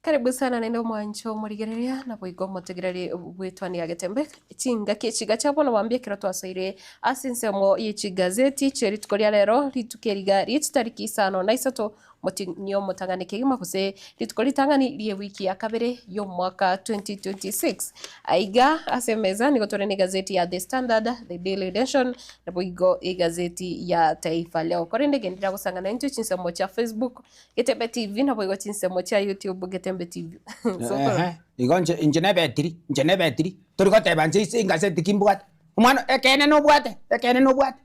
Karibu sana naende omwancho omorigereria naboigo omotegereri bw'etwani ya Getembe, chingaki echiga chia bono mambia ekero twasoire ase ensemo ye chigazeti chie rituko ria rero, rituko eri iga rie chitariki isano na isato omotienyi omotang'ani kegima gose rituko ritang'ani rie ewiki ya kabere y'omwaka 2026. Aiga ase emesa nigo tore na egazeti ya The Standard, The Daily Nation, naboigo egazeti ya Taifa Leo. Korende genderera gosangana intwe chinsemo chia Facebook, Getembe TV naboigo chinsemo chia YouTube Getembe TV. Sokoro. Ehe, igo inche inche nebetiri, inche nebetiri, tori goteba inche ase engaseti ki mbwate, omwana ekeene nobwate, ekeene nobwate.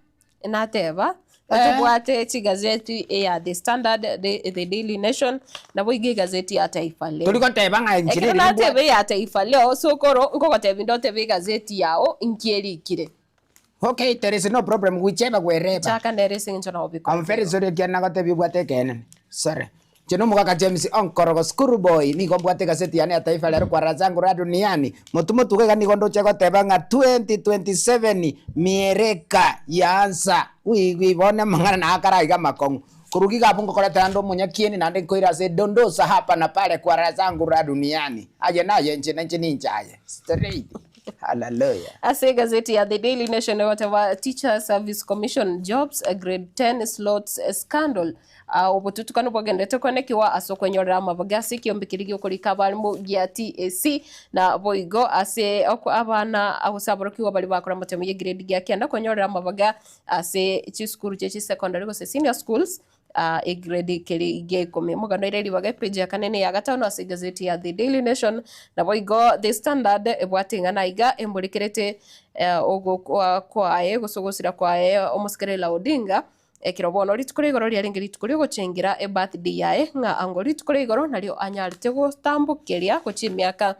Nateba Eh. tobwate chigazeti eya The Standard, The, The Daily Nation, naboigo egazeti ya Taifa Leo. Tori goteba ng'a inche Ekero neri nateba mbwate. eya Taifa Leo, sokoro, nkogotebia inde otebe egazeti yao inki erikire. Okay, there is no problem, whichever wherever. Chaka nere ase eng'encho nabo I'm very sorry ekiagera nagotebia obwate ekeene. Sorry. Inche nomogaka James Onkorogo school boy, nigo mbwate egaseti yane ya Taifa Leo kwa raha zangu raha duniani. Motwe motuko iga nigo ndoche goteba ng'a 2027 miereka yaansa. Wigwi bono amang'ana naye akare aiga amakong'u. Korwa iga abwo ngokoretera ande omonyakieni naende nkoira ase dondosa hapa na pale kwa raha zangu raha duniani. Aye naye inche na inche ninche aye. Straight. Hallelujah. Ase egazeti ya The Daily Nation egoteba Teacher Service Commission Jobs Grade 10 Slots Scandal. Ah, obotutukanu bwagenderete koenekiwa ase okwenyorera amabaga ase ekiombe keria giokorika abarimu gia TSC na boigo ase oko abana gose aborokigwa baria bakora amatemo ye grade gia kianda kwenyorera amabaga ase chisukuru chie chisecondary gose senior schools. Egrade keria gia ikomi. Omogano ere ribaga epeji ya kane na eya gatano ase egazeti ya The Daily Nation. Naboigo The Standard ebwate ing'ana iga emorekerete ogokwa kwaye gose ogosira kwaye omosike Raila Odinga, ekero bono rituko ria igoro riarenge rituko riogochengera ebirthday yaye ng'a ango rituko ria igoro nario anyarete gotambokeria gochia emiaka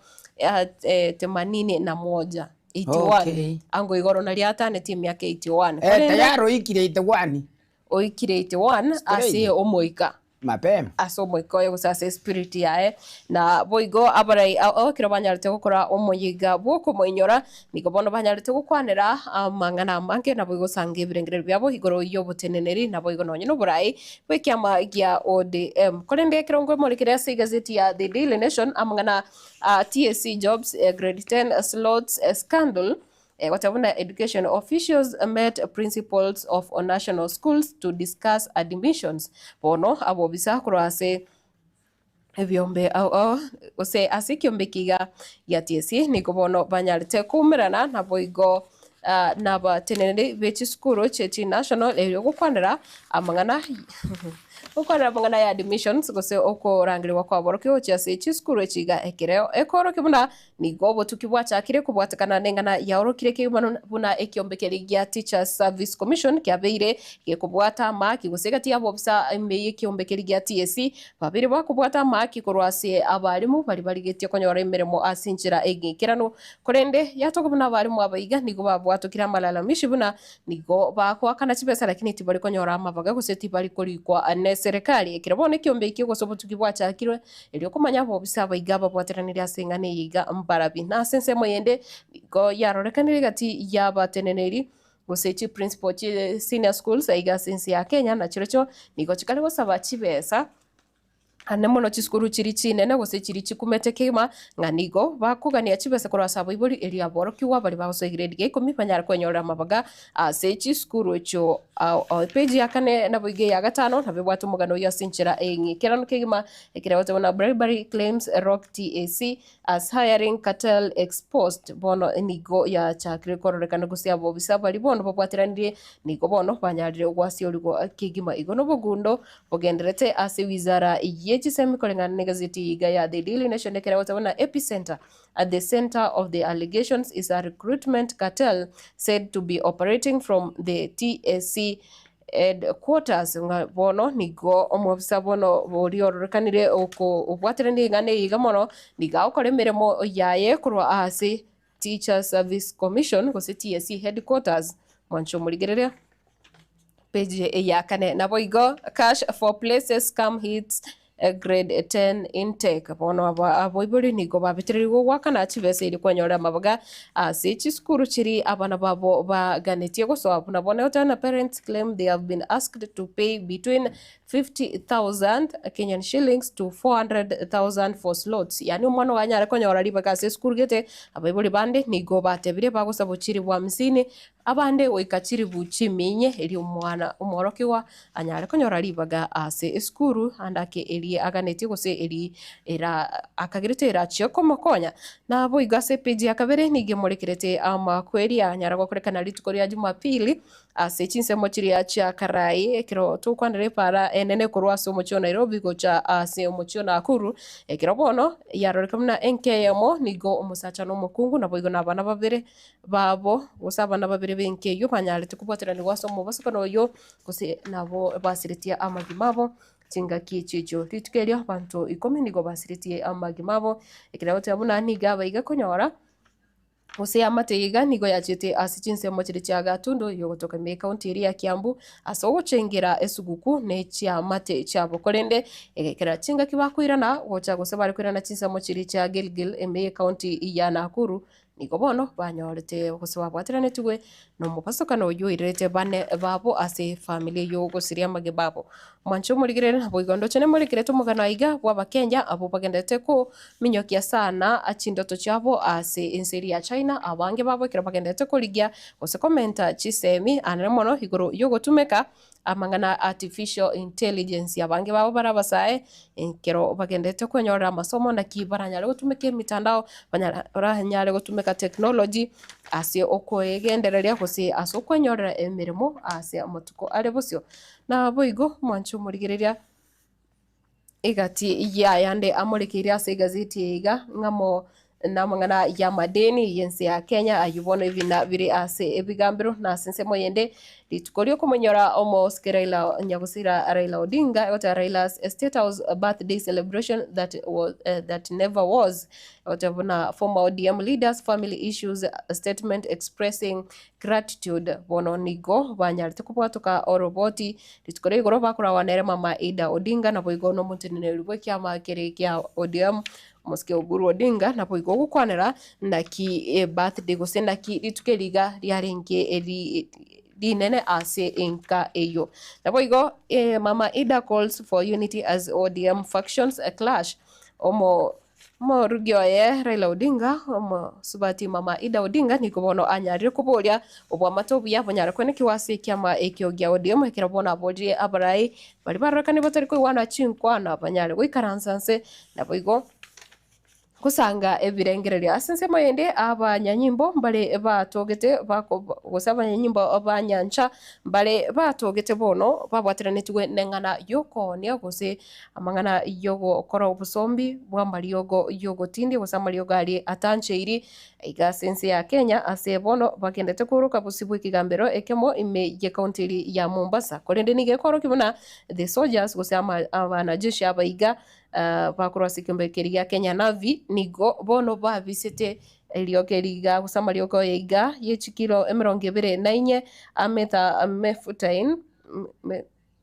themanini na moja, 81. Okay. Ango igoro nario ataneti emiaka 81. Eh, Korende tayari oikire 81. Oikire 81 ase omoika. Mapema. Ase omoika oye gose ase espiriti yaye. Na boigo abarai ao ekero banyarete gokora omoyega bw'okomoinyora, nigo bono banyarete gokwanera amang'ana amange, naboigo gosanga ebirengererio biabo igoro y'oboteneneri, naboigo nonye noborai bw'ekiama gia ODM. Korende ekero nkoimorekire ase egazeti ya The Daily Nation amang'ana a TSC Jobs Grade 10 Slots Scandal, Egoteba buna Education officials met principals of national schools to discuss admissions. Bono abobisa korwa ase ebiombe ao ao gose ase ekiombe eke iga gia TSC nigo bono banyarete koumerana naboigo nabateneneri be chisukuru chie chinational erio gokwanera amang'ana gokwanera amang'ana ya admissions gose okorangerigwa kwaborokigwa gochia ase chisukuru echi iga ekereo ekorokia buna Nigo obotuki bwachakire kobwatekana neng'ana yaorokire kegima buna ekiombe keria gia Teachers Service Commission kiabeire gekobwata amaki gose egati y'abobisa ime y'ekiombe keria gia TSC babeire bakobwata amaki korwa ase abarimu baria barigetie konyora emeremo ase enchera eng'ikeranu. Korende yatoka buna abarimu aba iga nigo babwatokire amalalamishi buna nigo bagoakana chibesa lakini tibari konyora amabaga gose tibari korikwa neserekari. Ekero bono ekiombe ekio gose obotuki bwachakirwe Erio komanya abobisa abaiga ababwateranire ase eng'ana eye iga mbarabi. Na ase ensemo yende nigo yarorekanire egati y'abateneneri gose chiprinciple chie senior schools aiga ase ense ya Kenya na chirochio nigo chikare gosaba chibesa ande mono chisukuru chiria chinene gose chiria chikumete kegima ng'a nigo bakogania chibesa korwa ase abaibori erio aborokigwa baria bagosoa egrade ya ikomi banyare kwenyorera amabaga ase chisukuru echio. Epeji ya kane naboigo eya gatano nabo ebwate omogano oyio ase enchera eng'ikeranu kegima Ekero goteba buna Bribery claims rock TAC as hiring cartel exposed bono nigo yachakire kororekana gose abobisa baria bono babwateranirie nigo bono banyarire gwasiorigwa kegima. Igo nobogundo bogenderete ase wizara ye chisemi koreng'ana negazeti iga ya The Daily Nation ekero goteba buna Epicenter At the center of the allegations is a recruitment cartel said to be operating from the TSC headquarters ng'a bono nigo omobisa bono oria ororekanire okobwaterania ring'ana eri iga mono nigo agokora emeremo yaye korwa ase Teachers Service Commission gose TSC headquarters mwanche omorigereria page ya kane. Naboigo cash for places scam hits Grade 10 intake. Bono aba abaibori nigo babetererigwe goakana chibesa erio kwenyorera amabaga ase chisukuru chiria abana babo baganetie gosoa. Buna bono oteba na parents claim they have been asked to pay between. 50,000 Kenyan shillings to 400,000 for slots. Yaani omwana oyo anyare konyora ribaga ase esukuru gete, abaibori bande nigo batebire bagosaba chilifu hamsini, abande goika chilifu chiminye erio omwana omworokigwa anyare konyora ribaga ase esukuru ande ake eria aganetie gose eria era akagerete erachie komokonya. Naboigo ase epeji ya kabere nigo emorekerete amakweri anyare gokorekana rituko ria Jumapili Ase chinsemo chiria chia karai, ekero tokwanera epaara enene korwa ase omochie o Nairobi gocha ase omochie o Nakuru, ekero bono yaroreka buna enka eyemo nigo omosacha na omokungu naboigo na abana babere babo gose abana babere b'enka eyio banyarete kobwateranigwa ase omobosokano oyio gose nabo basiretie amagima abo chingaki echio echio. Rituko erio abanto ikomi nigo basiretie amagima abo, ekero goteba buna nigo abaiga konyora. Gose amate iga nigo yachete ase chinsemo chiria chia Gatundu yogotoka ime ekaunti eria ya Kiambu ase ogochengera esuguku ne chiamate chiabo korende egekera chingaki bakoirana gocha gose bare koirana chinsemo chiria chia Gilgil ime ekaunti ya Nakuru nigo bono banyorete gose babwateranetigwe nomobasokano oyio oirerete bane babo ase efamiri eyio ogosiria amagima abo. Mwanche omorigereri naboigo ndoche nemorekerete omogano aiga bw'Abakenya abwo bagenderete kominyokia sana chindoto chiabo ase ense eria ya China abange babo ekero bagenderete korigia gose komenta chisemi anene mono igoro yogotumeka amang'ana artificial intelligence abange babo bare abasae ekero bagenderete kwenyorera amasomo naki baranyare gotumeka emitandao baranyare gotumeka technology ase okoegendereria gose ase okwenyorera emeremo ase amatuko are bosio. Naboigo mwanche omorigereria egati y'ayande amorekeire ase egazeti eye iga, ng'amo namang'ana y'amadeni y'ense ya Kenya ayio bono ebina bire ase ebigambero na ase ensemo eyende rituko ri'okomonyora omosike Raila Nyagusira Raila Odinga egoteba Raila's State House birthday celebration that was that never was egoteba buna former ODM leaders family issues a statement expressing Gratitude bono nigo banyarete kobwatoka oroboti rituko ria igoro bakoragwa nere mama Ida Odinga naboigo nomoteneneri bw'ekiama kere kia ODM omosike Oburu Odinga naboigo ogokwanera naki ebirthday gose naki rituko eri iga riarenge eri rinene ase enka eyio. Naboigo mama Ida calls for unity as ODM factions clash omo Omorugi oye Raila Odinga, omosubati mama Ida Odinga nigo bono anyarire koboria obwamate obuya bonyare koenekigwa ase ekiama ekio gia ODM ekero bono aboririe abarai baria barorekane batari koigwana chinkwana banyare goikaransa nse naboigo gosanga ebirengererio. Ase ensemo eyende abanyanyimbo mbare batogete bako gose abanyanyimbo ba nyancha mbare batogete bono babwateranetigwe neng'ana yokoonia gose Amang'ana y'ogokora obosombi bw'amariogo y'ogotindia gose amariogo aria atancheiri aiga ase ense ya Kenya ase bono bagendete kooroka bosio bw'ekegambero ekemo ime y'ekaunti eria ya Mombasa. Korende nigo ekorokia buna the soldiers gose abanajeshi abaiga bakorwa ase ekeombe keria gia Kenya Navy nigo bono babisete eriogo eri iga gose amariogo aya iga ye chikilo emerongo ebere na inye a methamphetamine.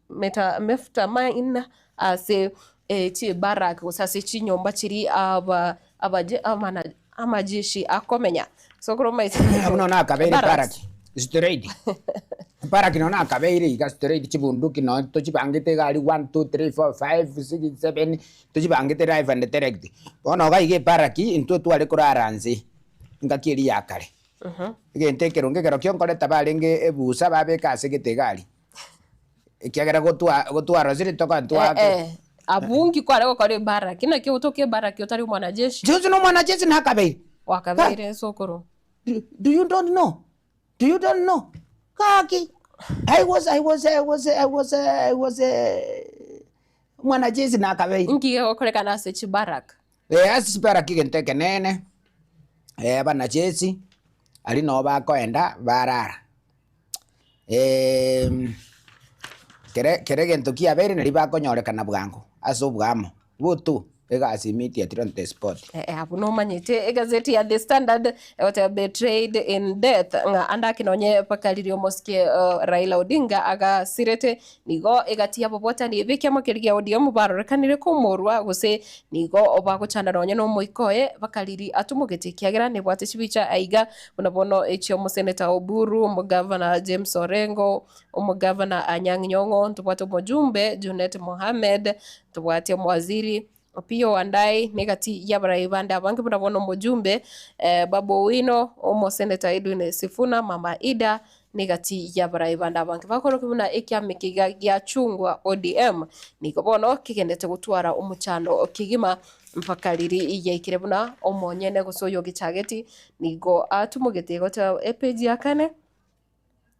Methamphetamine ase chibarrack gose ase chinyomba chiria aba abaje amana amajeshi akomenya. So ekero omanyete Buna nakabeire barracks. baraki straight baraki nonya nakabeire iga straight chibunduki nonya tochibangete iga aria one, two, three, four, five, six, seven, tochibangete live and direct. Bono iga iga ebaraki intwe tware korara nse engaki eria ya kare. Egento ekeronge ekero kionkoreta barenge ebusa babeka ase egete iga aria. Ekiagera gotwa gotwarosire toka ntwake. Eh, eh, abwo nki kware gokora ebaraki? Naki ogotoka ebaraki otari omwanajeshi? Jesu na omwanajeshi nakabeire. Wakabeire esokoro. Do, do you don't know? Do you don't know? Gaki, I was, I was, I was, I was, I was, omwanajeshi nakabeire. Nki gegokorekana ase chibaraka? Eh, ase chibaraki egento ekenene, abanajeshi, aria noo bakoenda barara. Kere kere egento kiabeire nario bakonyorekana bwango ase oboamo, botu. Egasi immediately on the spot. Eh, abwo nomanyete egazeti ya The Standard egoteba betrayed in death ng'a ande ake nonye mpaka riria omosike eh, Raila Odinga agasirete nigo egati y'ababwatani b'ekiama keria gia ODM barorekanire komorua gose nigo bagochanda nonye na omoika oye mpaka riria atumogete ekiagera nebwate chibicha aiga buna bono echia omoseneta Oburu, omogavana James Orengo, Omogavana Anyang' Nyong'o, ntobwate omojumbe Junet Mohamed, ntobwate omowaziri Opiyo Wandayi, na egati y'abarai bande abange buna bono omojumbe Babu Owino, omoseneta Edwin Sifuna, Mama Ida, na egati y'abarai bande abange. Bakorokia buna ekiama eke iga giachungwa ODM, nigo bono kegenderete gotwara omochando kegima mpaka riria yaikire buna omonyene gose oyogechageti nigo atumogete goteba epage ya kane.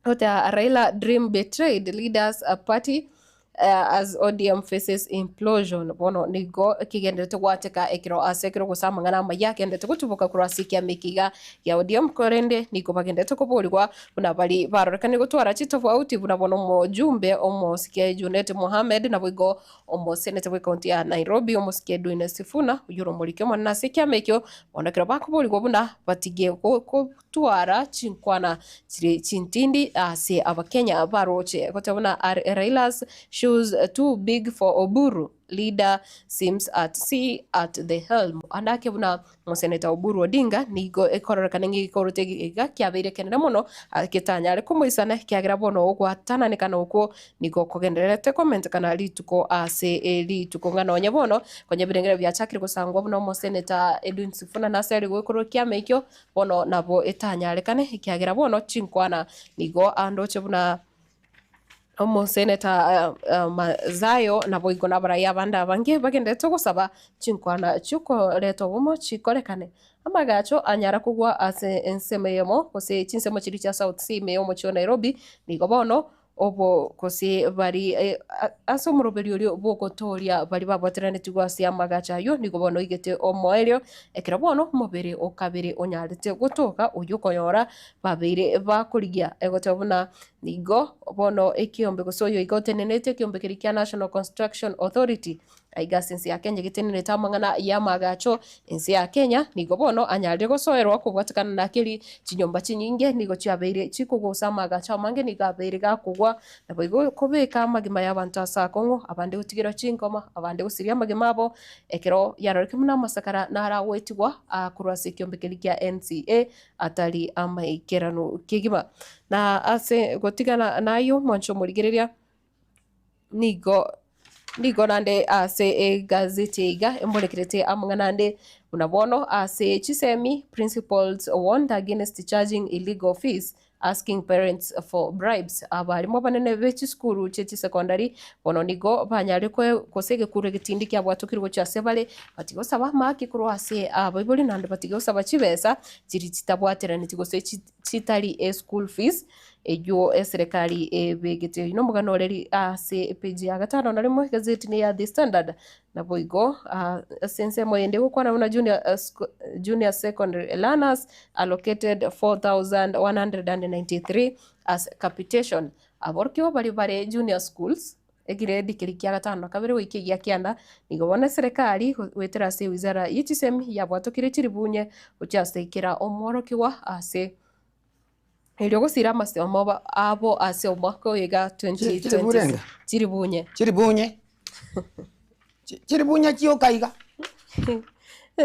Goteba Raila dream betrayed leaders party as ODM faces implosion. Bono nigo kigenderete gwateka ekero ase ekero gose amang'ana amaya agenderete gotuboka korwa ase ekiama eke iga gia ODM korende nigo bagenderete koborigwa buna bari barorekanire gotwara chitofauti buna bono omojumbe omosike Junet Mohamed naboigo Omoseneta bw'ecounty ya Nairobi, omosike Edwin Sifuna, oyio ore omoriki omonene ase ekiama ekio, bono ekero bakoborigwa buna batige gotwara chinkwana chire chintindi ase abakenya baroche goteba buna are Raila's shoes too big for Oburu leader seems at sea at the helm. Ande ake buna Omoseneta Oburu Odinga nigo ekororekana ng'a egekoroto iga kiabeire ekenene mono getanyare komoisana ekiagera bono ogwatananekana okwo nigo kogendererete komentekana rituko ase rituko ng'a nonye bono konya ebirengero biachakire gosangwa buna omoseneta Edwin Sifuna nase are goekorwa ekiama ekio bono nabo etanyarekane ekiagera bono chinkwana nigo andoche buna Omoseneta Mathayo naboigo nabarai abande abange bagenderete gosaba chinkwana chi'okoreta obomo chikorekane. Amagacho anyara kogwa ase ensemo eyemo gose chinsemo chiria chia South C ime y'omochie o Nairobi nigo bono obo gose bari ase omoroberio oria bw'ogotoria baria babwateranetigwe ase amagacho ayio nigo bono oigete omoerio ekero bono omobere o kabere onyarete gotoka oyio okonyora babeire bakorigia egoteba buna Nigo bono ekiombe gose oyo iga otenenete ekiombe keria kia National Construction Authority aiga ase ense ya Kenya getenenete amang'ana y'amaagacho ense ya Kenya nigo bono anyarire gosoerwa kobwatekana na keri chinyomba chinyinge nigo chiabeire chikogosa amaagacho amange nigo abeire gakogwa naboigo kobeka amagima y'abanto ase akong'u abande gotigerwa chinkoma abande gosiria amagima abo ekero yarorekire buna amasakara naragoetigwa korwa ase ekiombe keria kia NCA atari amaikeranu kegima. Na ase gotigana nayio mwanche omorigereria, nigo nigo naende ase egazeti iga emorekerete amang'ana ande buna bono ase chisemi principals warned against charging illegal fees asking parents for bribes. Abarimu abanene be chisukuru chie chisecondary bono nigo banyarire gose egekuro egetindi kiabwatokire gochia ase bare Batige gosaba amaki korwa ase abaibori naende batige gosaba chibesa chiria chitabwateraneti gose chitari eschool fees eywo eserekari ebegete. Oyio nomogano ore ase epage ya gatano na rimo egazeti ne ya The Standard. Naboigo ase ensemo eyende egokwana buna junior junior secondary learners allocated 4193 as capitation. Aborokigwa baria bare junior schools. Egiredi keria kia gatano na kabere goika egia kianda, nigo bono eserekari goetera ase ewizara ye chisemi yabwatokire chiribunye gochia ase kera omworokigwa ase erio gosira amasomo abo ase omwaka oyo iga 2026 chiribunye. Chiribunye? Chiribunye chioka iga?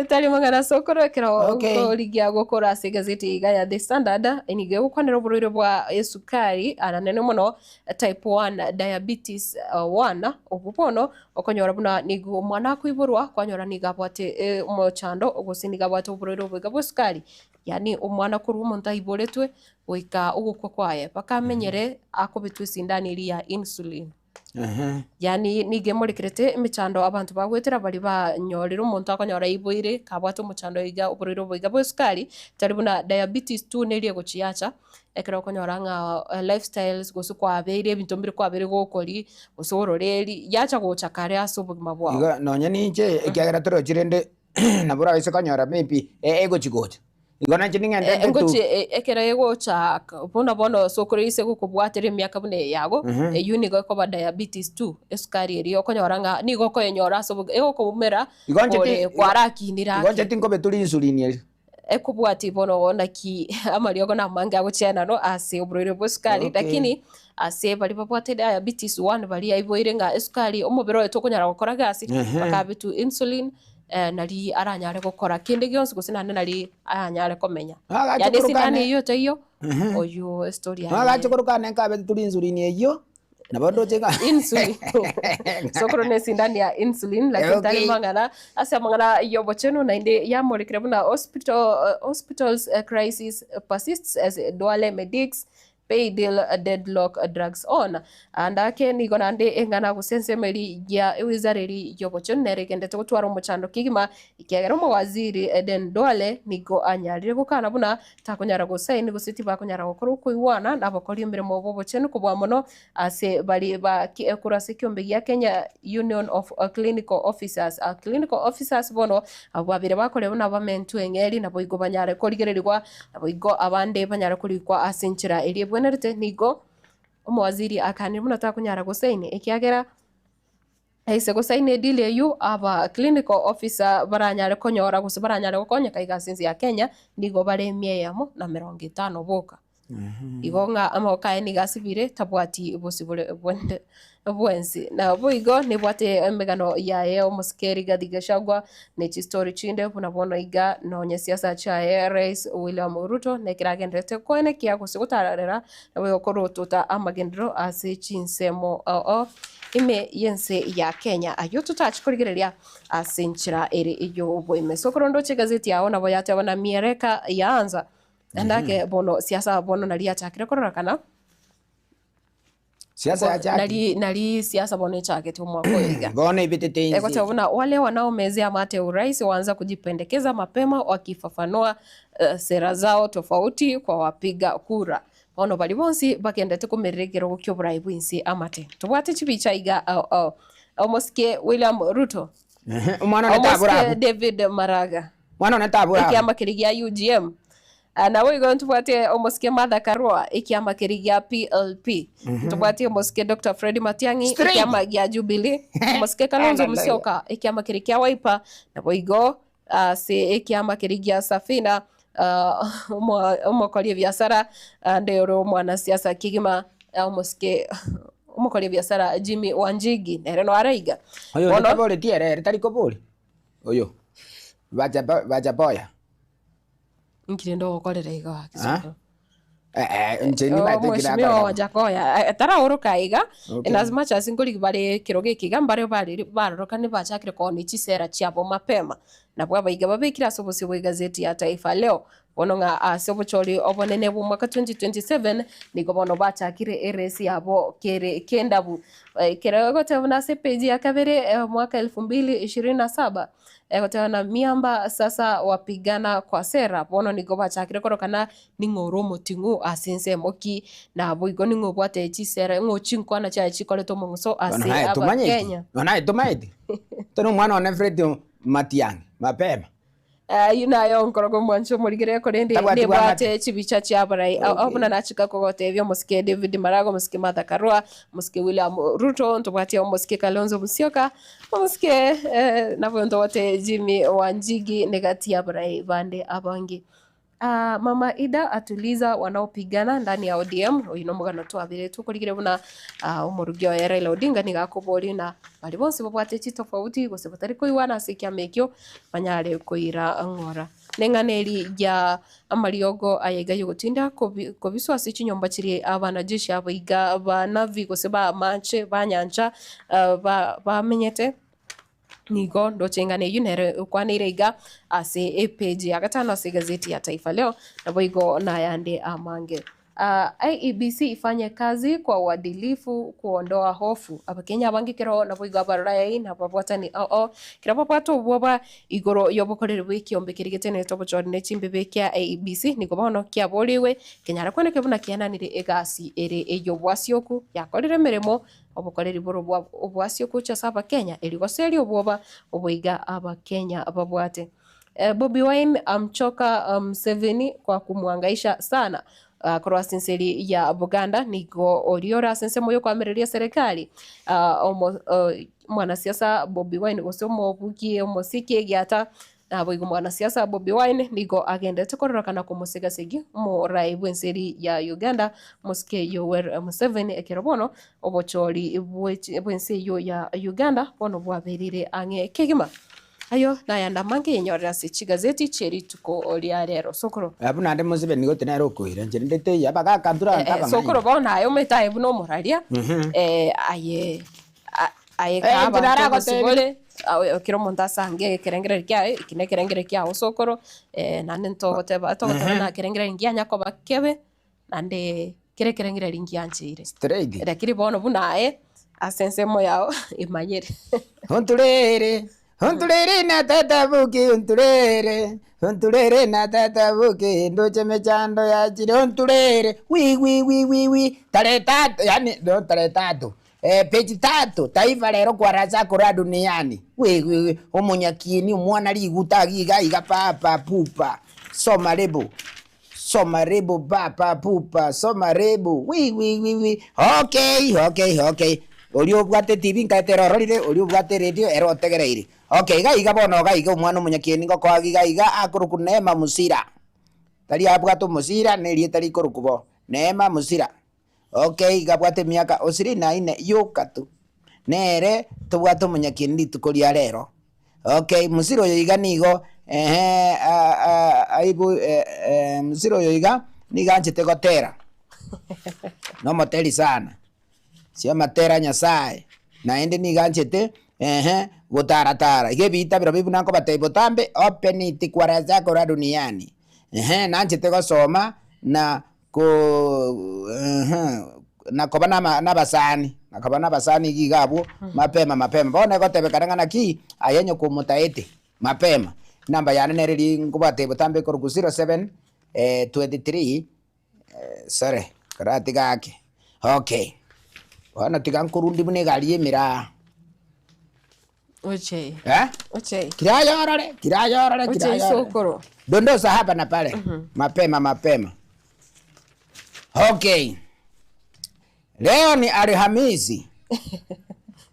Tari mang'ana ase okoro ekero Okay. okorigia gokora ase egazeti iga ya The Standard nigo egokwanera oborwaire bwa esukari anene mono type 1 diabetes 1 obwo bono okonyora buna nigo omwana akoiborwa kwanyora nigo abwate eh, omochando gose nigo abwate oborwaire obo iga bwa esukari yaani omwana korwa omonto aiboretwe goika ogokwa kwaye mpaka amenyere akobetwa esindani eria ya insulin. Yaani nigo emorekerete emechando abanto bagoetera baria banyorire omonto akonyora aiboire kabwate omochando iga oborwaire obo iga bwa esukari, tari buna diabetes tu neria egochi yacha, ekero okonyora ng'a lifestyles gose kwabeire ebinto mbire kwabeire gokoria, gose ororeri, yacha gocha kare ase obogima bwao. Igo nonye ninche ekiagera torochi rende nabo orabaise konyora maybe egochi gocha. Igo nainche ning'ende Eh, ngetu. ngochi eh, ekero egochaka buna bono ase okore ise gokobwatera emiaka buna eye yago, eywo nigo ekoba diabetes two, esukari eria okonyora ng'a nigo okoyenyora ase oboke egokoumera Igo inche ti- ore kwarakinire Igo inche ake. tinkobetura insulin eria. Ekobwati bono naki amariogo namange agochiana no ase oborwaire bwa esukari, Okay. lakini ase baria babwate diabetes one baria aiboire ng'a esukari omobere oye tokonyara gokora gasi, Ehe. bakabetwa insulin nari aranyare gokora kende gionsi gose naende nari aranyare komenya. Agacha Yaani korokana esindano eyio taiyo, oywo estory yaye. Agacha korokana nkabete turi insulin eyio, nabo ndoche ng'a Insulin. Sokoro ne esindano ya insulin lakini tari Okay. mang'ana ase amang'ana ya obochenu naende yamorekire buna hospital, hospitals crisis persists as Duale medics Pay deal deadlock drags on. Ande ake nigo naende eng'ana gose ensemo eri ya ewizara eri y'obochenu nere egendete gotwara omochando kegima ekiagera omowaziri Aden Duale nigo anyarire gokana buna takonyara gosaini gose tibakonyara gokora okoigwana nabakori emeremo b'obochenu kobua mono ase bari ba korwa ase ekiombe gia Kenya Union of Clinical Officers. Clinical officers bono abwo babere bakorire buna bamentwe eng'eri naboigo banyare korigererigwa Naboigo abande banyare korikwa ase enchera eria ebwenerete, nigo omowaziri akanire buna takonyara gosaini, ekiagera aise gosaina edeal eyio aba clinical officer baranyare konyora gose baranyare gokonyeka iga ase ense ya Kenya, nigo bare emia eyemo na emerongo etano boka. Igo ng'a amaboko aye nigo asibire tabwati bosibore bonde bwensi. Naboigo nebwate emegano yaye omosike Rigathi Gachagua ne chistori chinde buna bono iga nonye siasa chiaye Rais William Ruto nekero agendererete koenekia gose gotarera naboigo korotota amagenderero ase chinsemo oo ime y'ense ya Kenya. Ayio totachi korigereria ase enchera ere y'oboime. Sokoro ndoche egazeti yao nabo yateba na miereka yaanza naende ake bono siasa bono nari yachakire kororekana. Siasa yachakire. Nari nari siasa bono echagete omwaka oyo iga. Bono ebetete inse. Egoteba buna wale wanaomezea mate urais waanza kujipendekeza mapema wakifafanua sera zao tofauti kwa wapiga kura. Bono baria bonsi bagendete komerera ekerogo kioborai bwense amate. Tobwate chibicha iga ao ao. Omosike William Ruto. Ehe, Omwana one tabora Omosike abwo. David Maraga. Omwana one tabora abwo. Ekiama keria gia UGM. Ah, naboigo ntobwate omosike Martha Karua ekiama keria gia PLP. Ntobwate omosike Dr. Fred Matiang'i Straight. ekiama gia Jubilee. Omosike Kalonzo Hallelujah. Musyoka ekiama keria kia Wiper. Naboigo ase ekiama keria gia Safina ah, omo- omokori ebiasara ande ore omwanasiasa kegima ah, omosike omokori ebiasara Jimmy Wanjigi nere noare iga. Oyo onde Bono taboretie ere, ere tari kobori. Oyo. Bacha bacha boya. Inki rende ogokorera iga Ah? Kisokoro? Eh, eh, inche nimanyete ekio Omweshimiwa nakorera. Wajakoya taraoroka iga Okay. in as much as nkorigi bare ekero geke iga mbare bariri baroroka nibachakire koonia chisera chiabo mapema. Nabwo abaiga babekire ase obosio bwa egazeti ya Taifa Leo bono ng'a ase obochori obonene bwa omwaka 2027 nigo bono bachakire eresi yabo kere kendabu. Ekero egoteba buna ase epage ya kabere omwaka elfu mbili ishirini na saba Egoteba na miamba sasa wapigana kwa sera, bono nigo bachakire korokana ning'o ore omoting'u ase ensemo ki, naboigo ning'o obwate chisera, ng'o chinkwana chiaye chikorete omong'uso Bono ase naye tomanyeti, Abakenya. bono naye tomaeti. Tari omwana one Fred Matiang'i, mapema. Ayio naye onkoroka omwancho omorigere korende Tabwati nebwate bwamate. chibicha chi'abarai ao Okay. buna nachika kogotebia omosike David Maraga, omosike Martha Karua, omosike William Ruto, ntobwate omosike Kalonzo Musyoka, Omosike nabo ntogote Jimmy Wanjigi negati y'abarai bande abange. Ah, Mama Ida atuliza wanaopigana ndani ya ODM. Oyo nomogano twabire tokorigire buna ah, omorugi oye Raila Odinga nigo akoboria na baria bonsi babwate chitofauti gose batari koigwana ase ekiama ekio banyare koira ng'ora. Neng'ana eri ya amariogo aya iga yogotinda kobi kobiswa ase chinyomba chiria abanajeshi abo iga ba navy gose ba amache ba nyancha ba bamenyete, nigo ndoche eng'ana eyio nere ekwaneire iga ase epage ya gatano ase egazeti ya Taifa Leo, naboigo nayande amange. IEBC ifanye kazi kwa uadilifu kuondoa hofu. Abakenya abange ekero naboigo abarorayai na ababwatani ao ao ekero babwate obwoba igoro y'obokoreri bw'ekiombe keria getenenerete obochori ne chimbibe kia IEBC nigo bono kiaborigwe kenyare kwenekio buna kiananire egasi ere ey'obwasioku yakorire emeremo obokoreri bore obwa obwasioku gochia ase abakenya erio goseria obwoba oboiga abakenya babwate. Bobi Wine amchoka Museveni kwa kumwangaisha sana korwa ase enseri ya Buganda nigo oria ore ase ensemo yokoamereria eserekari mwanasiasa Bobi Wine gose omobuki omosiki egiata Naboigo mwanasiasa Bobi Wine nigo agenderete kororokana komosega-segi omorai bw'enseri ya Uganda Mosike Yoweri Museveni ekero bono obochori bw'ense eyio ya Uganda bono bwabereire ang'e kegima. Ayio nayande amange yenyorere ase chigazeti chie rituko ria rero. Sokoro. Abwo naende Museveni gose nere okoira inche rende teiyo abagaka ntore abanto abang'aini. Sokoro bono aye omanyete aye buna omoraria aye Aye kaa abanto obosibore, kera omonto asange ekerengererio kiaye, eki nekerengererio kiao sokoro, naende ntogoteba togoteba ng'a ekerengererio ngianya koba kebe, naende kera ekerengererio ngiancheire. Straight. Lakini bono buna aye, ase ensemo yao emanyere. Onturere, onturere na tata boke onturere, onturere na tata boke ndoche emechando yachire onturere, wi wi wi wi wi, tarehe tatu yaani no tarehe tatu. Page tatu, Taifa Lero kwaracha akora duniani we we we omonyakieni omwana riguta iga iga iga papa pupa soma lebo soma lebo papa pupa soma lebo wi wi wi wi okay okay okay oria obwate TV nkaete ere ororire oria obwate eredio ere otegereire okay iga iga bono iga iga omwana omonyakieni ngokoa iga iga akorokwa Neema Musira tari abwate omosira na erieta rikorokwa bo Neema Musira. Okay, iga abwate emiaka osiri na ine yoka tu, nere tobwate omonyakieni rituko ria rero. Okay, mosira oyo iga nigo ehe aibu mosira oyo iga nigo anchete gotera, nomoteri sana, ase amatera a Nyasaye, naende nigo anchete ehe gotaratara. Iga ebiita birobio buna nkobatebia botambe open it kwaracha duniani, ehe nanchete gosoma na Ko eeh nakoba nama nabasani, nakoba nabasani iga iga abwo, mapema mapema. Bono egotebekana ng'a naki, aye onye komotaete mapema, enamba yane nere riria nkobwate botambe ekorokwa 07 23 sorry, koratiga ake, okay. Bono tiga nkorundie buna egari ya emiraa. Ochei. Eh? Ochei. Kirayorore, kirayorore, Ochei kirayorore. sokoro. Dondosa hapa na pale. Mapema mapema. Okay. Leo ni Alhamisi.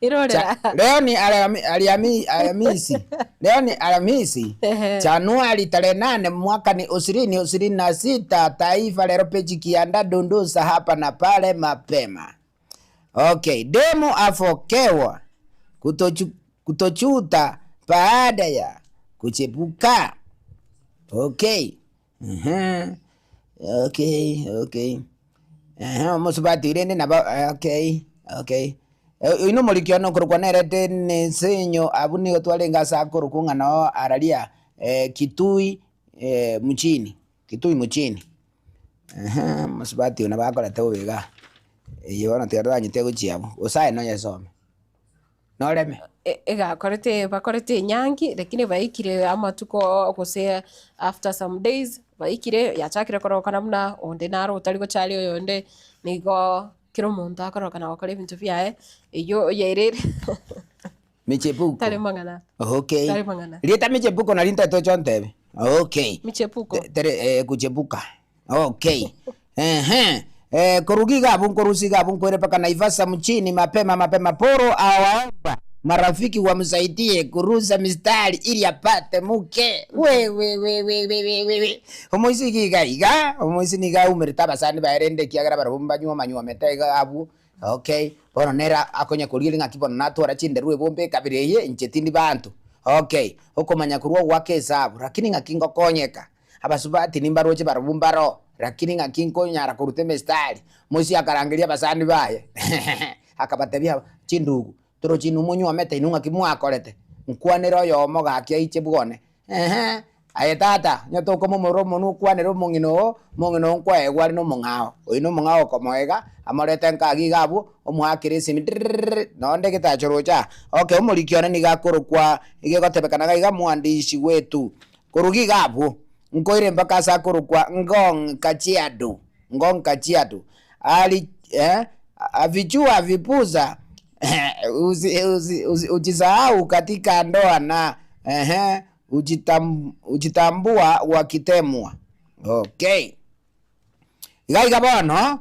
Irorera. Leo ni Alhamisi. Leo ni Alhamisi. Januari tarehe 8 mwaka ni 2026 Taifa Leo peji kianda dondosa hapa na pale mapema. Okay, demu afokewa kutochu, kutochuta baada ya kuchepuka. Okay. Mhm. Okay, okay. Ehe, omosubati rende nabo okay, okay. Oino omoriki one okorokwa nere Denis-Inyo abwo nigo twarenge ase akorokwa ng'a noo araria Kitui mjini, Kitui mjini. Ehe, omosubati oyo nabo akorete bobe igaa, eye bono tiga toranyete gochia abwo, gose aye noyesome, noreme. Egakorete bakorete enyangi lakini baikire amatuko gose after some days baikire yachakire korokana buna onde naro otari gocharia oyonde, nigo kera omonto akorokana gokora ebinto biaye, eywo yairire. Michepuko. Tari mang'ana. Okay. Tari mang'ana. Rieta michepuko nari ntaete oche ontebe. Okay. Michepuko. Tere eh, kuchepuka. Okay. Ehe. Eh, koruga iga abwo nkorusia iga abwo nkoire mpaka Naivasha mchini mapema mapema Poro awaomba marafiki wamsaidie kurusa mistari ili apate mke. We we we we we we we we. Omoisi iga iga iga, omoisi nigo aumerete abasani baye rende ekiagera barabwo mbanyuoma nyuomete iga abwo. Okay, bono nere akonya korigereria ng'aki bono natwara chinderu ebombe ekabere eye, inche tindi banto. Okay, okomanya korwa ogoaka esabu, rakini ng'aki ngokonyeka? Abasubati nimbaroche barobwo mbaro, rakini ng'aki nkonyara koruta emistari? Moisia akarangeria abasani baye, akabatebia, chindugu, torochi inwe monyuomete inwe ng'aki mwakorete? Nkwanere oyomo gaki aiche bwone. Eeh, aye tata, onye tokomomorora omonwe okwanere omong'ina oo, omong'ina oo nkoegwa are nomong'ao. Oyio nomong'ao okomoega, amorete nka iga iga abwo, omoakere esimi drrrrr, nonde getacho roche aa. Okay, omoriki one nigo akorokwa, iga egotebekana iga iga mwandishi wetu. Korwa iga abwo, nkoire mpaka ase akorokwa Ngong Kajiado, Ngong Kajiado, ari eh, afichua vipusa usi, usi, usi, ujisahau katika ndoa na ehe. Hujitambua wakitemwa. Okay. Iga iga bono,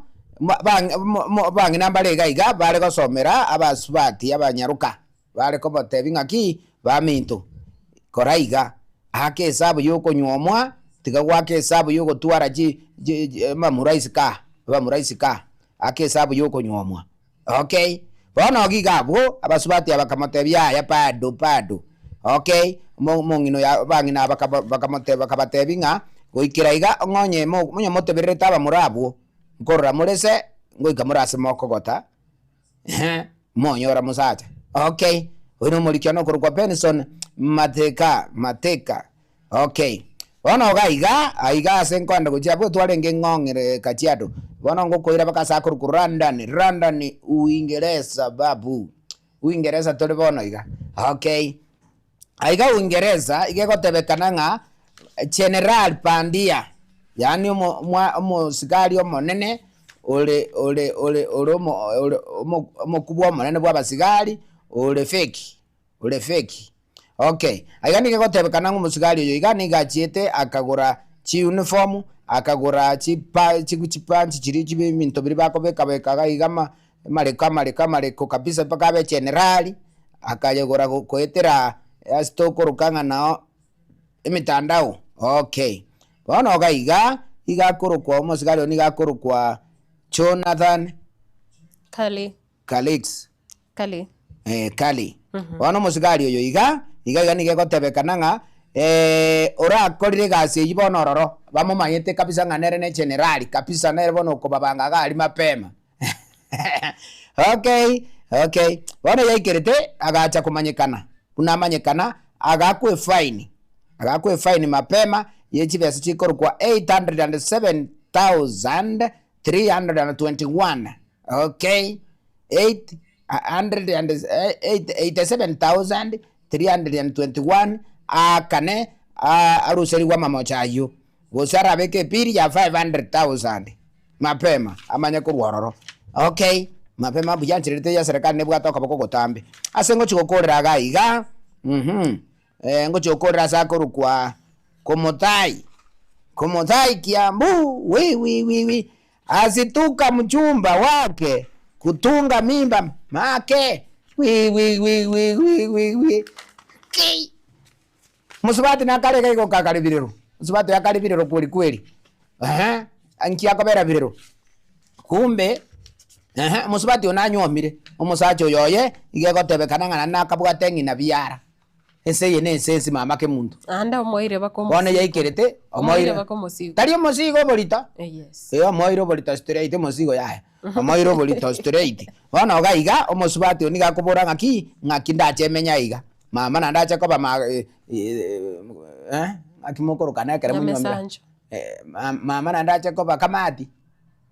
abang'ina mbare iga iga bare gosomera abasubati abanyaroka, bare kobatebia ng'aki, baminto, kora iga, aka esabu ya okonyuomwa, tiga goaka esabu ya ogotwara chi chi amamura isiko aa, abamura isiko aa, aka esabu ya okonyuomwa. Okay, bono iga iga abwo, abasubati aba bakamotebia yaya bado bado. Okay, omo omong'ina oyo abang'ina aba bakaba bakamotebia bakabatebia ng'a, goikera iga ng'onye mo onye motebererete abamura abwo, nkorora more se, ngoika more ase mokogota, ehe, monyora mosacha. Okay, oyio na omoriki one okorokwa Benson Mateka Mateka. Okay, bono iga iga, aiga ase nkoenda gochia abwo twarenge ng'ong'ere Kajiado, bono ngokoira mpaka ase akorokwa London, London Uingereza babu, Uingereza tore bono iga, okay. Aiga Uingereza iga egotebekana ng'a General Bandia, yaani omo omwa omosigari omonene ore ore ore ore omo ore omo omokubwa omonene bwa abasigari, ore fake, ore fake. Okay, aiga nigo egotebekana ng'a omosigari oyo iga nigo achiete akagora chiuniform, akagora chipa chipanti chiria chibe ebinto biria bakobeka beka iga iga ama amareko amareko amareko kabisa mpaka abe generali, akayegora goetera ase tokoroka ng'a nao emitandao, okay. Bono iga iga, iga akorokwa omosigari oyo nigo akorokwa Jonathan Kale. Calix. Kali. Eh, Kali. Bono omosigari oyo iga, iga iga nigo egotebekana ng'a orakorire egasi eyio bono ororo, bamomanyete kabisa ng'a nere ne generali kabisa nere bono okobabanga iga aria mapema. Okay, okay. Bono yaikerete agacha komanyekana, buna amanyekana, agakwa efaini, agakwa efaini mapema ye chibesa chikorokwa 807,321. Okay, 887,321 aakane aruserigwe amamocho ayio, gose arabeke epiri ya 500,000 mapema amanye korwa ororo. Okay, mapema mbuya nchererete ya serikali nebwate okoboko ogotambe. Ase ngochia gokorera iga iga, mh, ngochia gokorera ase akorokwa Komothai, Komothai Kiambu, wi wi wi wi. Asituka mchumba wake kutunga mimba make wi wi wi wi wi wi wi ki. Mosubati nakare iga igo kakare birero, mosubati oyo akare birero kweri kweri, ehe, nki akobera birero? Kumbe, ehe, omosubati oyo nanyuomire, omosacha oyo oye, iga egotebekana ng'a naende nakabwate ng'ina biara. Ense eye nense ense mama kemunto. Naende omoeire baka Bono omosigo. yaikerete Omoeire omoeire baka omosigo. tari omosigo oborito Eh, yes. eh omoeire oborito straight omosigo yaya omoeire oborito straight bono iga iga omosubati oyo nigo akobora ng'aki ng'aki ndache menye aiga mama naende ache koba ma eh ng'aki mokorokana ekero monyuomire Nyamesancho. mama naende ache koba kamati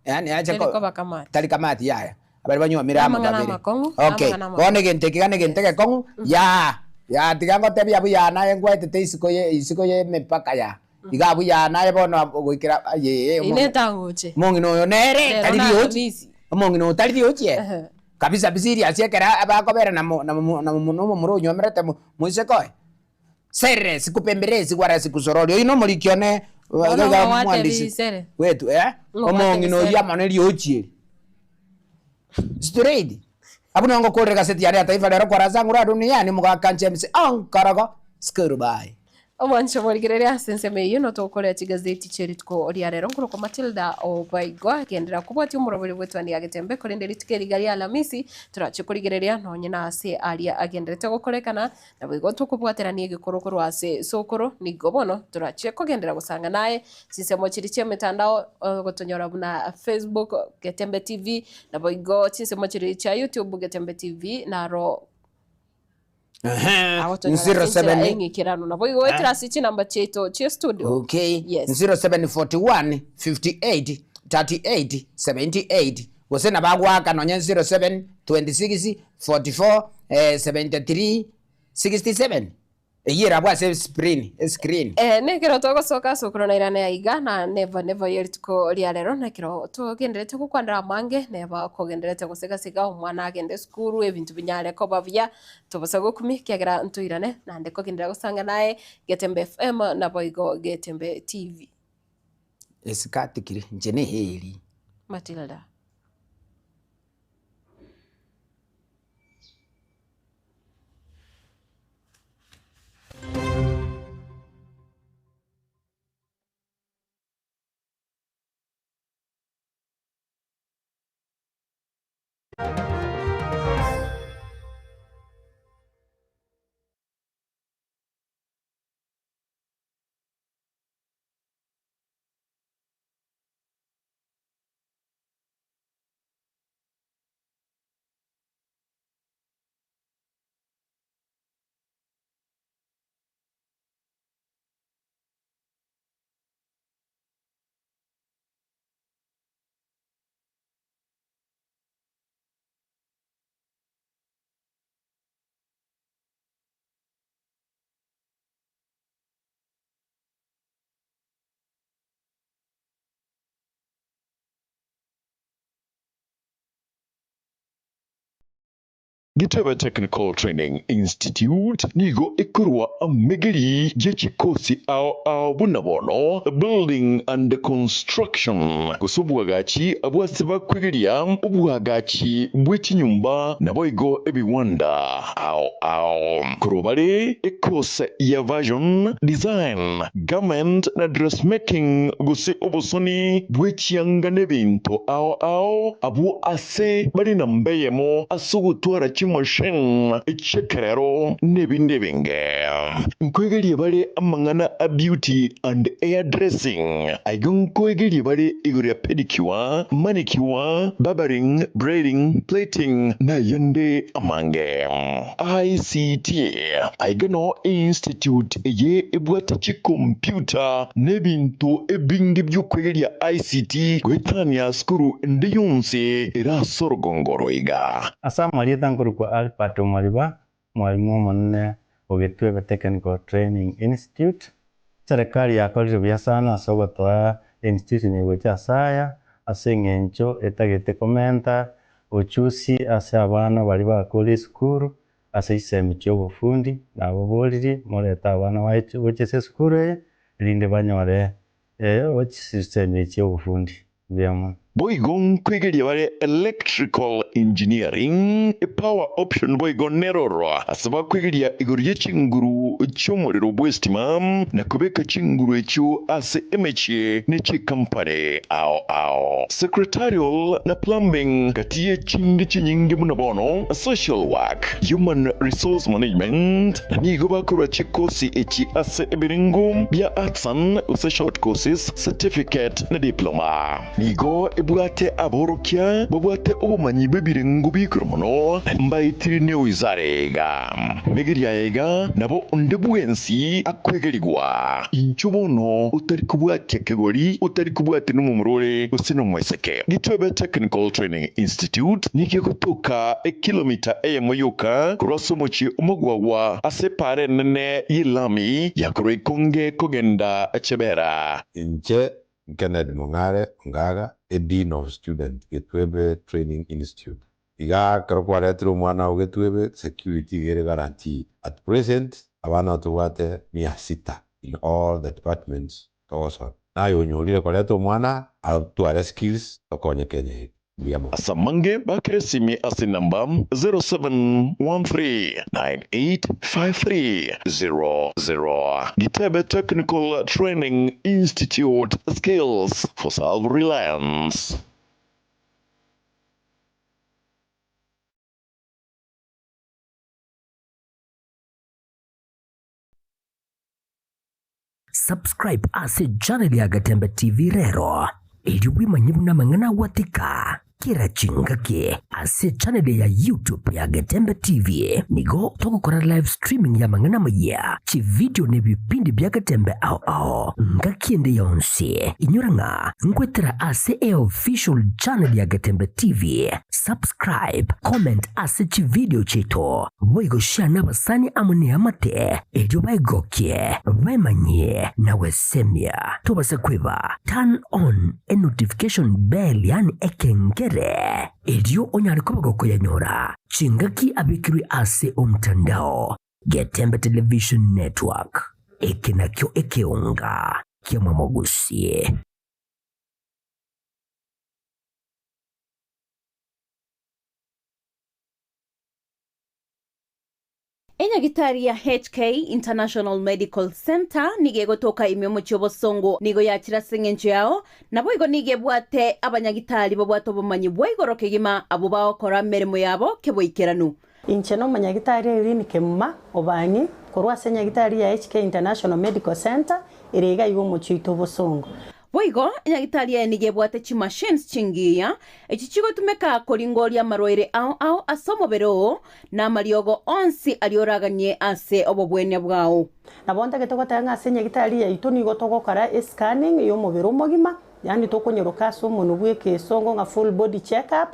yaani ache Tari ko koba kamati. tari kamati yaya. Abaria banywomire amo Namang'ana babere. amakong'u, Okay, namang'ana bono amakong'u. egento eke iga negento egekong'u, yaa, yaa tiga ngotebie abwo yaa naye ngwaetete isiko ye isiko ye emepaka yaa. Iga abwo yaa naye bono abwo goikera ayee Ine etang'uche. omong'ina oyo nere Rero tari na riochi, Alhamisi. omong'ina oyo tari riochi ere. Ehe. Kabisa serious ekero abakobera na mo na mo na omomura onywomerete mo moiseke oye. Sere sikupembelezi wala sikusorori oyio nomoriki one Bono iga iga ng'o mwandishi gwatebirie sere? wetu eh Ng'o omong'ina gwatebirie oyio sere? amo neriochi eri straight abwo nongo ngokorera egaseti yane ya Taifa Leo kwara ase ang'u duniani omogaka James Onkorogo goodbye. Omwancho omorigereria ase ensemo eyio notogokorera chigazeti chie rituko ria rero nkorokwa Matilda Obaigwa genderera kobwatia omoroberi bw'etwani ya Getembe korende rituko eri iga ria Alamisi torache korigereria nonye na ase aria agenderete gokorekana Naboigo tokobwaterania egekoro korwa ase esokoro, nigo bono torache kogenderera gosanga naye chinsemo chiria chi'emetandao ogotonyora buna Facebook Getembe TV, naboigo chinsemo chiria chia YouTube Getembe TV naro agotonyora ase enchera 07 eng'ikeranu. Naboigo goetera ase chinamba chiaito chia studio. Okay, Yes. 0741 58 38 78 gose nabo agoaka nonye 07 26 44 73 67. Eyio erabwo ase escreen, escreen. Nekero togosoka ase okorora irane aiga na neba neba ye rituko ria rero nekero togenderete gokwanera amange neba okogenderete gosegasiga omwana agende esukuru ebinto binyare koba buya tobasa gokumia ekiagera ntoirane naende kogenderera gosanga naye Getembe FM naboigo Getembe TV. Esikati kiri, inche neheri. Matilda. Gitebe Technical Training Institute nigo ekorwa amegeri ye chikosi ao ao buna bono Building and Construction, gose obwagachi bw'ase bakwegeria obwagachi bwe chinyomba naboigo ebiwanda ao ao. Korwa bare ekose ya Fashion Design, Garment na Dressmaking gose obosoni bwe chianga nebinto ao ao abwo ase bare namba eyemo ase ogotwara chimashini chi'ekerero nebinde ebinge. Nkoegerie bare amang'ana a beauty and hair dressing, aiga nkoegerie bare igoro ya pedicure, manicure, barbering, braiding, plaiting na ayande amange. ICT, aiga noo einstitute eye ebwate chikompyuta nebinto ebinge bi'okwegeria ICT goetania sukuru ende yonsi ere ase orogongo oro iga. Ase amarieta nkorokwa Albert Omariba, mwalimu omonene o Gitwebe Technical Training Institute. Eserekari yakorire buya sana ase ogotoa einstitution eye gocha ase aya, ase eng'encho etagete komenta ochusi ase abana baria bakore esukuru, ase chisemi chia obofundi, nababoririe morete abana baye gocha ase esukuru eye, erinde banyore chisemi echi chia obofundi. Mbuya mono. Boigo nkoigeria bare electrical engineering, power option boigo neroro ase bakoigeria igoro ye chinguru chi'omorero bw'estima na kobeka chinguru echio ase emechie ne chikampani ao ao. Secretarial na plumbing gati ye chinde chinyinge buna bono social work, human resource management na nigo bakorwa chikosi echi ase ebirengo bia arts and gose short courses, certificate na diploma. Nigo ebwate aborokia babwate obomanyi bw'ebirengo bi'igoro mono, na mbaetire neoizare iga. Megeria aye iga, nabo onde bwensi akwegerigwa. Inchuo bono otari kobwatia kegori, otari kobwatia nomomura ore gose nomoiseke. Gitwebe Technical Training Institute nigo egotoka ekilomita eyemo yoka korwa ase omochie omogwagwa ase epaara enene y'elami ya korwa ikonge kogenda Chebera. Inche Kennedy Mong'are Ongaga, a Dean of Student, Getwebe Training Institute. Igaa ekero kwaretire omwana oo Getwebe, security iga ere guaranteed. At present, abana tobwate mia sita in all the departments togosoma. Naye onyorire koreta omwana atware skills tokonye Kenya eye. Mbuya mono. Ase amange bakere esimi ase enamba 0713985300. Gitebe Technical Training Institute, Skills for Self-Reliance. Subscribe ase channel ya Gatembe TV rero, erio bwemanye buna amang'ana agwatika. Kera chingaki ase echaneli ya YouTube ya Getembe TV nigo togokora live streaming y'amang'ana amayia, chividio na ebipindi bia Getembe ao ao ngaki ende yonsi. Inyora ng'a nkwetera ase eofficial channel ya Getembe TV. Subscribe, comment ase chividio chiaito, boigo share nabasani amo neamate erio baegokie, baemanyie na gwesemia. Tobasa kweba turn on enotification bell yaani ekengere, erio onyare koba gokoyanyora chingaki abekirwe ase omtandao. Getembe Television Network, eke nakio ekeonga ki'amamogusie. Enyagitari ya HK International Medical Centre nigo egotoka ime omochie obosongo, nigo yachire ase engencho yao, naboigo nigo ebwate abanyagitari babwate obomanyi bwa igoro kegima abwo bagokora emeremo yabo keboikeranu. Inche nomonyagitari Irene Kemuma Obang'i korwa ase enyagitari ya HK International Medical Centre ere iga iga omochie oito obosongo. Boigo, enyagitari eye nigo ebwate chimachines chingiya, echi chigotumeka koringoria amarwaire ao ao ase omobere oo, na amariogo onsi aria oraganie ase obobwenia bwao. Nabo ntagete goteba ng'a ase enyagitari yaito nigo togokora escanning y'omobere omogima, yaani tokonyoroka ase omonwe bw'ekeesongo ng'a full body check up,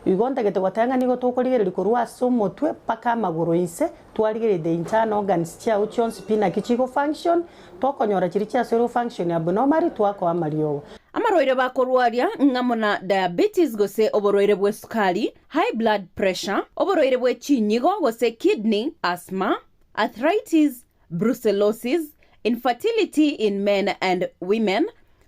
igo ntagete goteba ng'a nigo tokorigereria korwa ase omotwe mpaka amagoro inse, twarigereria the internal organs chiao chionsi pi naki chigo function, Tokonyora chiria chiasoirwe function abnormally twakoa amariogo. Amarwaire bakorwaria ng'amo na diabetes gose oborwaire bw'esukari, high blood pressure, oborwaire bwe chinyigo gose kidney, asthma, arthritis, brucellosis, infertility in men and women,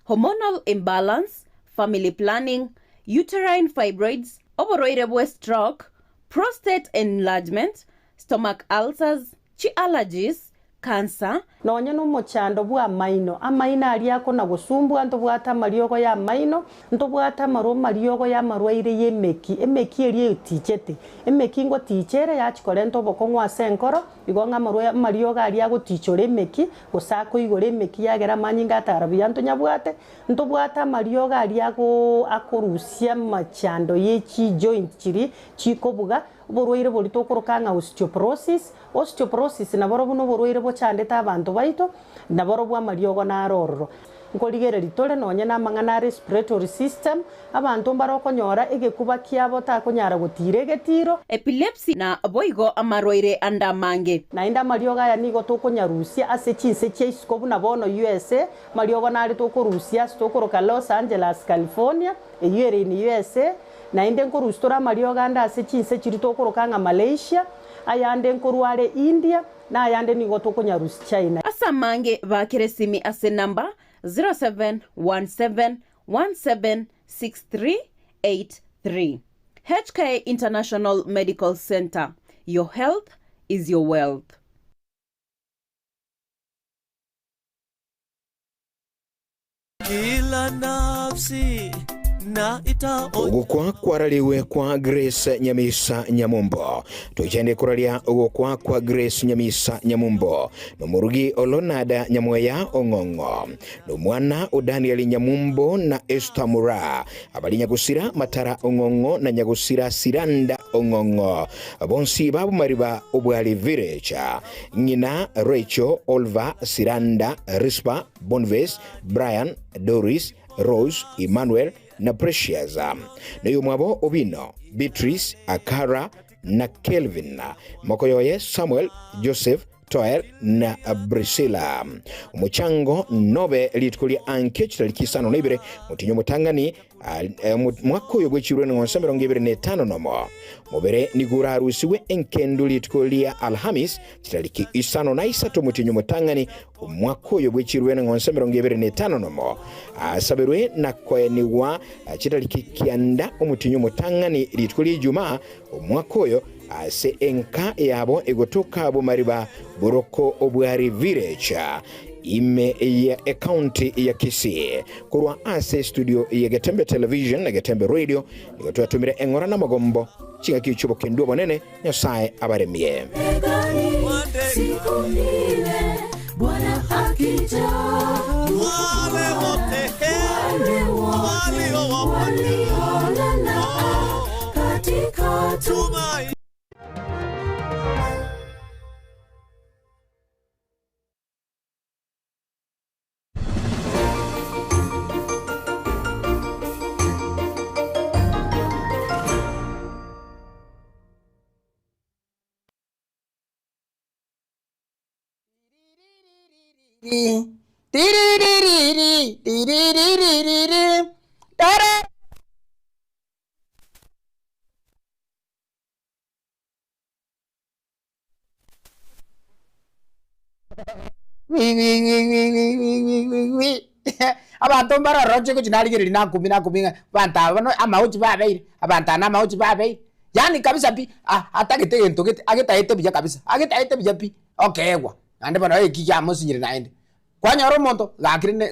hormonal imbalance, family planning, uterine fibroids, oborwaire bwe stroke, prostate enlargement, stomach ulcers, chi allergies, cancer, Nonya nomochando bw'amaino, amaino aria akona-gosumbua, ntobwate amariogo y'amaino, ntobwate amarwa amariogo y'amarwaire y'emeki, emeki eria etichete. Emeki ngoticha ere yachia korenta obokong'u ase enkoro, igo ng'a amarwa amariogo aria agotichora emeki, gose akoigora emeki yagera amanyinga atara buya ntonyabwate, ntobwate amariogo aria agoo akorusia amachando ye chijoint chiria chikobuga, Oborwaire boria tokoroka ng'a osteoporosis. Osteoporosis naborobwo noborwaire bochandete abanto baito, naborobwo amariogo naro ororo. Nkorigereria tore nonye namang'ana a respiratory system, abanto mbare okonyora egekuba kiabo takonyara gotiira egetiro. Epilepsy na boigo amarwaire ande amange. Naende amariogo aya nigo tokonyarusia ase chinse chia isiko buna bono USA, amariogo nare tokorusia ase tokoroka Los Angeles, California, eyio ere in USA, Naende nkorusia tore amariogo ande ase chinse chiria tokoroka ng'a Malaysia, ayande nkorwa are India, na ayande nigo tokonyarusia China. Ase amange baakere esimi ase enamba 0717176383. HK International Medical Centre, your health is your wealth. Ogokwa kwarariwe kwa Grace Nyamisa Nyamumbo. Toichande koraria ogokwa kwa Grace Nyamisa Nyamumbo nomorugi o Lonada Nyamweya Ong'ong'o nomwana o Daniel Nyamumbo na Esther Mura abari Nyagusira Matara Ong'ong'o na Nyagusira Siranda Ong'ong'o bonsi babomariba Obwari Village ng'ina Rachel Olva Siranda Rispa Bonface, Brian, Doris, Rose, Emmanuel, na Precious. Noyomwabo Obino, Beatrice, Akara, na Kelvin. Mokoyoye Samuel, Joseph, Toel, na Priscilla. Omochango nobe rituko ria ankio chitariki isano na ibere motinyi omotang'ani Omwaka oyo bw'echirwe neng'onso 25 nomo. Mobere nigo orarusigwe enkendu rituko ria Alhamis, chitariki 53 omotienyi omotang'ani, omwaka oyo bw'echirwe neng'onso 25 nomo. Asaberwe na koenigwa chitariki 9 omotienyi omotang'ani rituko ria Ijumaa, omwaka oyo, ase enka yabo egotoka Bomariba boroko obwari Village, ime ya ecounty ya Kisii. Korwa ase estudio ya Getembe Television na Getembe Radio nigo twatomire eng'ora na amagombo chingaki chi'obokendu obonene. Nyasae abaremie. Tiriririri, tiriririri, tara. Wi, wi, wi, wi, wi, wi, wi, wi, wi. Abanto mbaroroche gochia narigereria nakumi nakumi ng'a abanto aba bono amaochi babeire, abanto aba namaochi babeire. Yaani kabisa pi, a- atagete egento gete agetaete buya kabisa, agetaete buya pi, okeegwa. Naende bono eki kiamosinyire naende. Kwanyora omonto, gaki rende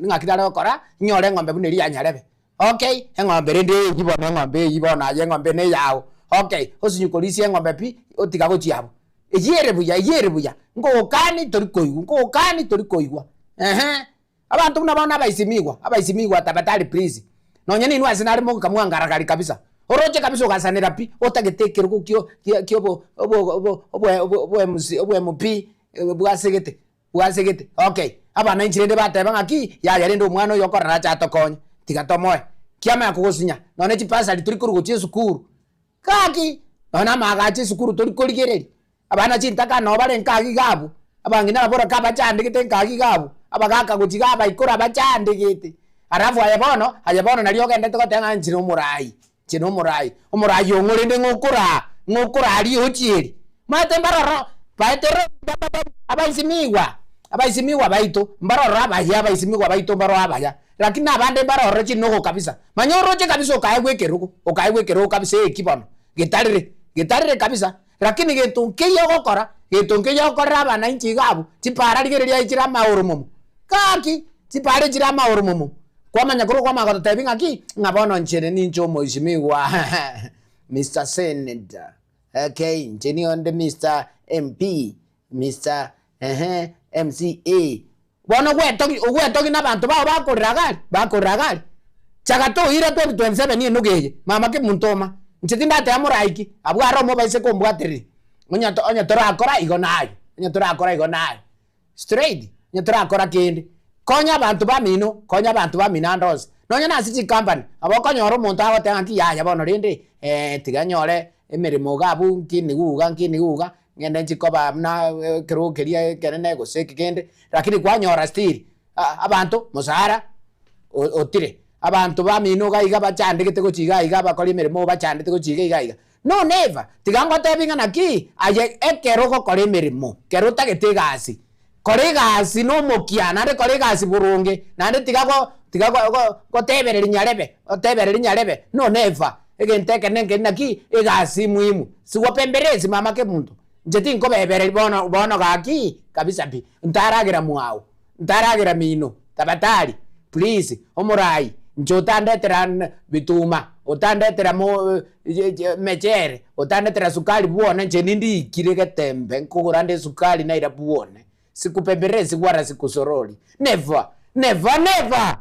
ng'aki nare gokora, nyore eng'ombe buna eria ya nyarebe. Okay, eng'ombe rende eyio bono eng'ombe eyio bono aye eng'ombe ne eyao. Okay, osinye korisia eng'ombe pi, otiga gochia abwo. Eyio ere buya, eyio ere buya, ngogokani tori koigwa, ngogokani tori koigwa, eeh. Abanto buna bono abaisimigwa, abaisimigwa tafadhali please, nonye ninwe ase nare mogoika mwangaragari kabisa, oroche kabisa ogasanera pi, otagete ekerogo kio kia kia obo obo obo obo obo obo MC obo MP bwasegete bwasegete okay. Abananchi rende bateba ng'aki, yaya rende omwana oyo okorora ache atokonye, tiga tomoe. Kiamanya kogosinya, nonye chibasari tori korwa gochia esukuru, gaki, nonye na amaagacho esukuru tori korigereria. Abana chintaka noo bare nkaagi iga abwo, abang'ina ababoroka abachandegete nkaagi iga abwo, abagaka gochia iga abaikoro abachandegete. Alafu aye bono, aye bono nario ogendete goteba ng'a inche nomorai, inche nomorai, omorai ong'o rende ng'a okoraa, ng'a okoraa riochi eri. Omanyete mbaroro, baete abaisimigwa, abaisimigwa baito, mbaroro abaya abaisimigwa baito mbaro abaya, lakini abande mbaroro chinogo kabisa. Manya oroche kabisa okaegwa ekerogo, okaegwa ekerogo kabisa eki bono, getarire, getarire kabisa. Lakini gento nkeiyo ogokora, gento nkeiyo ogokorera abanainchi iga abwo, chipara rigereria aye chire amaoro momo. Gaki, chipara echire amaoro momo, kwamanya korwa kwamanya gototebia ng'aki, ng'a bono inche ninche omoisimigwa Mister Senator, okay, inche nigo nde Mister MP, Mister ehe MCA. Bono gwetogi ogwetogi na abanto bao bakorera iga aria, bakorera iga aria. Chaga toira 2027 enogo eye, mama kemunto oma, inche tindateba moraiki, abwo aro omobaise kombwatereria, onye to onye torakora igo naye, onye torakora igo naye. Straight, onye torakora kende. Konya abanto bamino, konya abanto bamino ande onsi. Nonye na ase chikampani, nabo okonyora omonto agoteba ng'a yaya bono rende, tiga nyore emeremo iga abwo nkinigu iga nkinigu iga, ng'ende nchie koba buna ekerogo keria ekenene gose eke kende, lakini kwanyora still abanto mosara otire, abanto bamino iga iga bachandegete gochia iga iga abakori emeremo bachandete gochia iga iga iga. No never, tiga ngotebi ng'a naki, aye ekero ogokora emeremo, ekero otagete egasi, kora egasi na omokia naende kora egasi boronge, naende tiga go tiga go go gotebereria nyarebe, otebereria nyarebe, no never. Egento ekenene nkeri naki, egasi muhimu, sigopemberesi mama kemunto, inche tinkobebereria bono bono gaki kabisa pi, ntaragera mwao, ntaragera mino, tafadhali please, omorai, inche otandetera bituma, otandetera mo mechere, otandetera sukari bwone inche nindiikire getembe nkogora nde esukari naira bwone, sikupemberesi wala sikusorori, never, never, never!